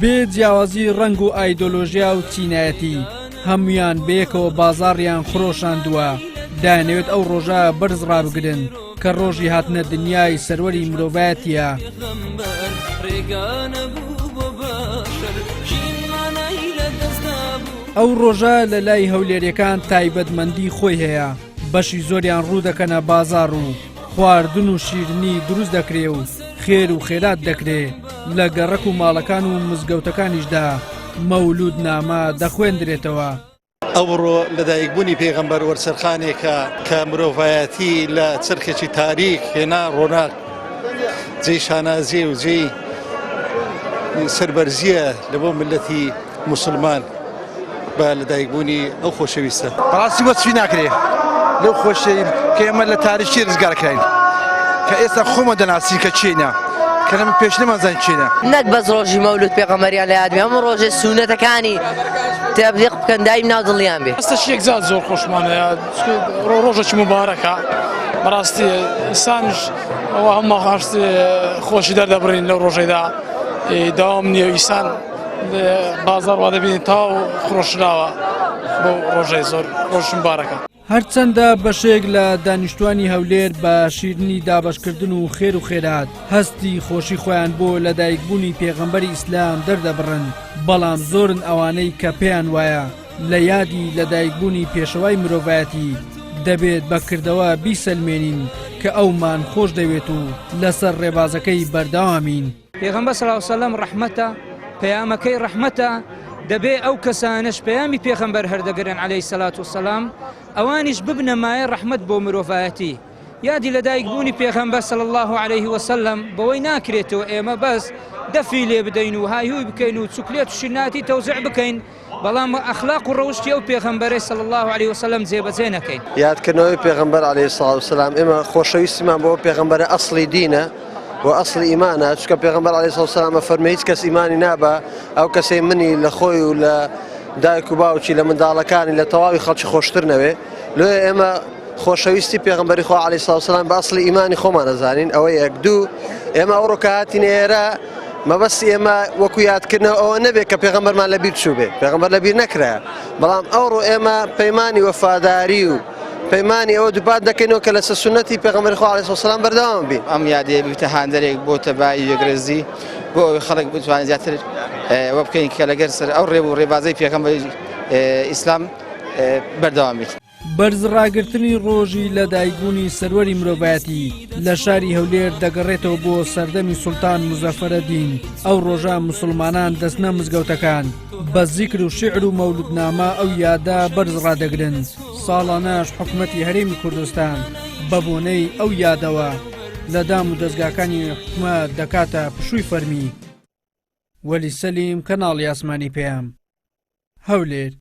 بێ جیاوازی ڕەنگ و ئایدۆلۆژیا و چینایەتی، هەموویان بەیەکەوە بازاڕیان خرۆشاندووە، دەیانەوێت ئەو ڕۆژە بەرز ڕابگرن کە ڕۆژی هاتنە دنیای سەروەری مرۆڤایەتییە. ئەو ڕۆژە لە لای هەولێریەکان تایبەتمەندی خۆی هەیە، بەشی زۆریان ڕوو دەکەنە بازاڕ و خواردن و شیرنی دروست دەکرێ و خێر و خێرات دەکرێ، لە گەڕەک و ماڵەکان و مزگەوتەکانیشدا مەولوود نامە دەخوێندرێتەوە. ئەوڕۆ لەدایکبوونی پێغەمبەر وەرچەرخانێکە کە مرۆڤایەتی لە چەرخێکی تاریک هێنا ڕۆناک، جێی شانازییە و جێی سەربەرزییە لە بۆ میللەتی موسڵمان بە لەدایکبوونی ئەو خۆشەویستە. بەڕاستی وەسفی ناکرێ لەو خۆشیەی کە ئێمە لە تاریکی ڕزگار کراین کە ئێستا خۆمان دەناسین کە کێینە کە لەمە پێش نەمانزانی کێینە. نەک بەس ڕۆژی مەولود پێغەمبەریان لە یاد بێ هەموو ڕۆژێ سوننەتەکانی تەبلیغ بکەن دایم ناو دڵیان بێ. ئێستاش یەکجار زۆر خۆشمانەیە ڕۆژێکی موبارەکە بەڕاستی ئینسانیش ئەوە هەموو خۆشی دەردەبڕین لەو ڕۆژەیدا داوام نییە ئیسان بازاڕ وا دەبینین تەواو خرۆشراوە بۆ ڕۆژەی زۆر ڕۆژ مبارەکە. هەرچەندە بەشێک لە دانیشتوانی هەولێر بە شیرنی دابەشکردن و خێر و خێرات هەستی خۆشی خۆیان بۆ لەدایکبوونی پێغەمبەری ئیسلام دەردەبڕن، بەڵام زۆرن ئەوانەی کە پێیان وایە لە یادی لەدایکبوونی پێشەوای مرۆڤایەتی دەبێت بە کردەوە بیسەلمێنین کە ئەومان خۆش دەوێت و لەسەر ڕێبازەکەی بەردەوامین. پێغەمبەر صلی اللە علیە وسلم ڕەحمەتە، پەیامەکەی ڕەحمەتە، دەبێ ئەو کەسانەش پەیامی پێغەمبەر هەردەگرن علیە الصلوة والسلام ئەوانیش ببنە مایە ڕەحمەت بۆ مرۆڤایەتی. یادی لەدایک بوونی پێغەمبەر صلی اللە علیه وسلم بەوەی ناکرێتەوە ئێمە بەس دەفی لێ بدەین و هایهوی بکەین و چوکلێت و شیرناتی تەوزیع بکەین، بەڵام ئەخلاق و ڕەوشتی ئەو پێغەمبەرەی صلی اللە علیه وسلم جێبەجێ نەکەین. یادکردنەوەی پێغەمبەر علیە الصلوة والسلام ئێمە خۆشەویستیمان بۆ ئەو پێغەمبەرە ئەسڵی دینە و ئەسڵی ئیمانە چونکە پێغەمبەر علیە الصلوة والسلام ئەفەرموێ هیچ کەس ئیمانی نابا ئەو کەسەی منی لە خۆی و لە دایک و باوکی لە منداڵەکانی لە تەواوی خەڵکی خۆشتر نەوێ لۆیە ئێمە خۆشەویستی پێغەمبەری خوا علیە الصلوة والسلام بە ئەسڵی ئیمانی خۆمان ئەزانین ئەوە یەک دوو ئێمە ئەوڕۆ کە هاتینە ئێرە مەبەستی ئێمە وەکو یادکردنەوە ئەوە نەبێت کە پێغەمبەرمان لەبیر چوو بێ پێغەمبەر لەبیر نەکرایە بەڵام ئەوڕۆ ئێمە پەیمانی وەفاداری و پەیمانی ئەوە دووپات دەکەینەوە کە لەسەر سوننەتی پێغەمبەری خوا علیه السلام بەردەوام بین. ئەم یادەیە ببیتە هاندەرێک بۆ تەبایی و یەکڕێزی بۆ ئەوەی خەڵک بتوانێت زیاتر وە بکەین کە لەگەر سەر ئەو ڕێ و ڕێبازەی پێغەمبەری ئیسلام بەردەوام بیت. بەرز ڕاگرتنی ڕۆژی لە دایکبوونی سەروەری مرۆڤایەتی لە شاری هەولێر دەگەڕێتەوە بۆ سەردەمی سوڵتان موزەفەرەدین، ئەو ڕۆژە موسڵمانان دەچنە مزگەوتەکان بە زیکر و شیعر و مەولودنامە ئەو یادە بەرز ڕادەگرن، ساڵانەش حکومەتی هەرێمی کوردستان بە بۆنەی ئەو یادەوە لە دام و دەزگاکانی حکومەت دەکاتە پشووی فەرمی. وەلی سەلیم، کەناڵی ئاسمانی پەیام، هەولێر.